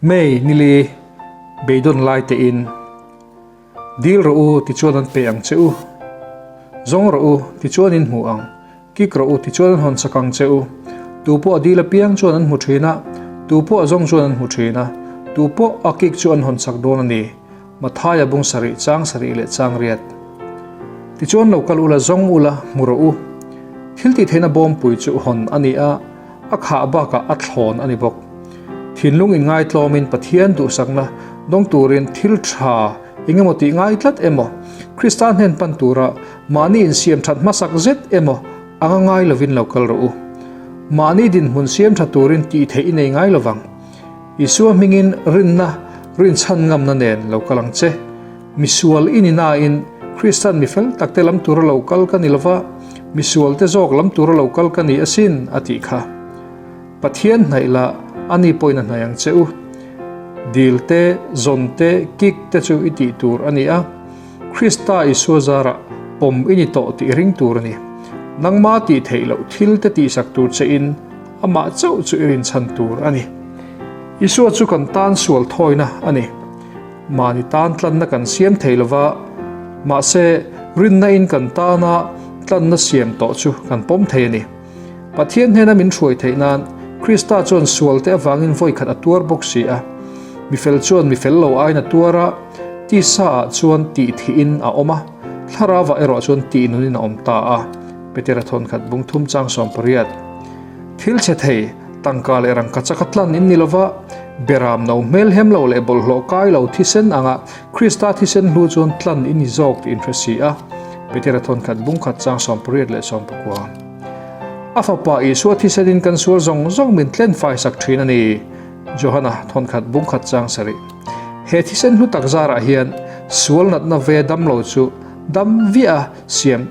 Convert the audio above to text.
May nili beidawn lai te in dil rawh u tichuan an pe ang che u, zawng rawh u tichuan in hmu ang, kik rawh u tichuan an hawn chak ang che u. Tu pawh a dil apiang chuan an hmu thin a, tu pawh a zawng chuan an hmu thin a, tu pawh a kik chu an hawn chak dawn a ni. Mathaia bung sarih chang sarih leh chang riat. Tichuan lo kal ula zawng ula hmu rawh u. Thil tih theihna bawmpui chu hawn a ni a, a khah bakah a thlawn a ni bawk. Thinlung inngaitlawmin Pathian duhsakna dawng turin thil tha engemaw tih ngai tlat emaw, Krista hnen pan tura mahni insiam that hmasak zet emaw anga ngai lovin lo kal rawh u. Mahni dinhmun siam tha turin tih theih i nei ngai lovang. Isua hmingin rinna rinchhan ngamna nen lo kal ang che. Misual i ni nain Kristian mi fel takte lam tura lo kal ka ni lova, misualte zawk lam tura lo kal ka ni asin, a tih kha. Pathian hnaih la, ani pawhin a hnaih ang che u. Dil te, zawn te, kik te chu i tih tur a ni a. Krista Isua zarah pawm i ni tawh tih ring tur a ni. Nangma tih theih loh thil te tihsak tur che in amah chauh chu i rinchhan tur a ni. Isua chu kan tan sual thawina a ni. Mahni tan tlanna kan siam thei lova, mahse rinna in kan tana tlanna siam tawh chu kan pawm thei a ni. Pathian hnena min hruai theih nan Krista chuan sualte avangin vawi khat a tuar bawk si a. Mi fel chuan mi fel lo aiin a tuar a, tisa ah chuan tih thihin a awm a, thlarauah erawh chuan tih nunin a awm ta a. Petera thawnkhat bung thum chang 18. Thil chhe thei, tangka leh rangka chaka tlan in ni lova, beram no hmel hem lo leh bawlhhlawh kai lo thisen anga Krista thisen hlu chuan tlan in ni zawk tih in hre si a. Petera thawnkhat bung khat chang 18 leh 19. A fapa Isua thisenin kan sual zawng zawng min tlen faisak thin a ni. Johana thawnkhat bungkhat chang sarih. He thisen hlu tak zarah hian sual natna ve dam lo chu dam viah a siam.